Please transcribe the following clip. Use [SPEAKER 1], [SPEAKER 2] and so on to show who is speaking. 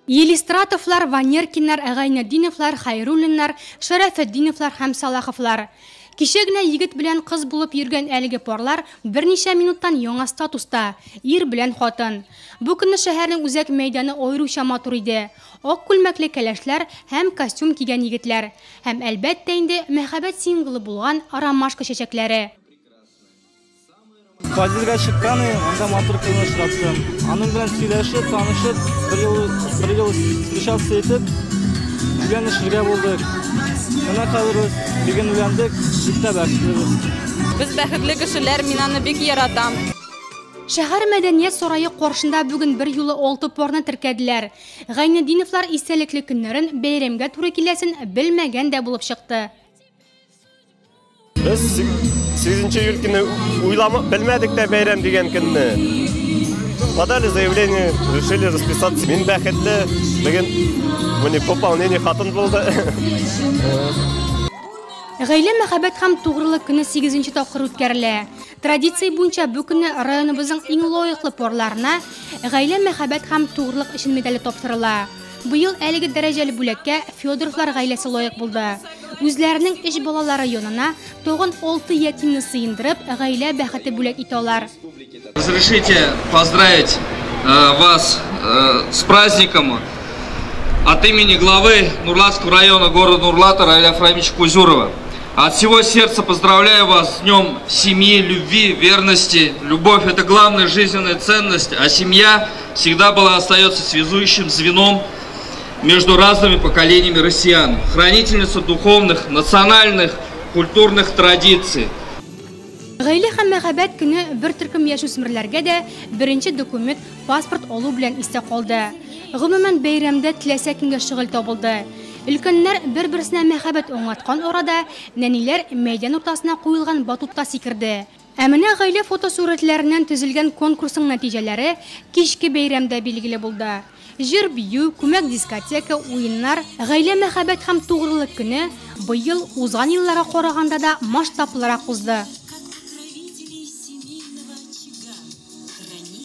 [SPEAKER 1] Елистратовлар, Ванеркиннар, Гайнетдиновлар, Хәйруллиннар, Шәрәфетдиновлар һәм Салаховлар. Кичә генә егет белән кыз булып йөргән әлеге парлар берничә минуттан яңа статуста, ир белән хатын. Бу көнне шәһәрнең үзәк мәйданы аеруча матур иде. Ак күлмәкле кәләшләр һәм костюм кигән егетләр. Һәм, әлбәттә инде, мәхәббәт символы булган ромашка чәчәкләре.
[SPEAKER 2] Подъездга чыккан идем, анда матур кызны очраттым. Аның белән сөйләшеп, танышып, бер ел, бер ел встречаться итеп, өйләнешергә булдык. Менә хәзер без бүген өйләндек, бик тә бәхетлебез.
[SPEAKER 3] Без бәхетле кешеләр, мин аны бик яратам.
[SPEAKER 1] Шәһәр мәдәният сарае каршында бүген бер юлы алты парны теркәделәр. Гайнетдиновлар истәлекле көннәрен бәйрәмгә туры киләсен белмәгән дә булып чыкты.
[SPEAKER 4] Без 8 июль көне уйлама, белмәдек тә бәйрәм дигән көнне. Подали заявление, решили расписаться. Мин бәхетле, бүген мне пополнение хатын булды.
[SPEAKER 1] Гаилә, мәхәббәт һәм тугрылык көне сигезенче тапкыр үткәрелә. Традиция буенча бу көнне районыбызның иң лаеклы парларына Гаилә, мәхәббәт һәм тугрылык өчен медале тапшырыла. Быел әлеге дәрәҗәле бүләккә Федоровлар гаиләсе лаек булды. Үзләренең өч балалары янына тагын алты ятимне сыендырып, гаилә бәхете бүләк итә алар.
[SPEAKER 5] Разрешите поздравить вас с праздником от имени главы Нурлатского района города Нурлата Раиля Афрамовича Кузюрова. От всего сердца поздравляю вас с Днем семьи, любви, верности. Любовь – это главная жизненная ценность, а семья всегда была и остается связующим звеном между разными поколениями россиян, хранительница духовных, национальных, культурных традиций.
[SPEAKER 1] Гаилә һәм мәхәббәт көне бер төркем яшүсмерләргә дә беренче документ, паспорт алу белән истә калды. Гомумән, бәйрәмдә теләсә кемгә шөгыль табылды. Өлкәннәр бер-берсенә мәхәббәт аңлаткан арада, нәниләр мәйдан уртасына куелган батутта сикерде. Ә менә гаилә фотосурәтләреннән төзелгән конкурсның нәтиҗәләре кичке бәйрәмдә билгеле булды. Җыр-бию, күмәк дискотека, уеннар, гаилә, мәхәббәт һәм тугрылык көне быел узган елларга караганда да масштаблырак узды.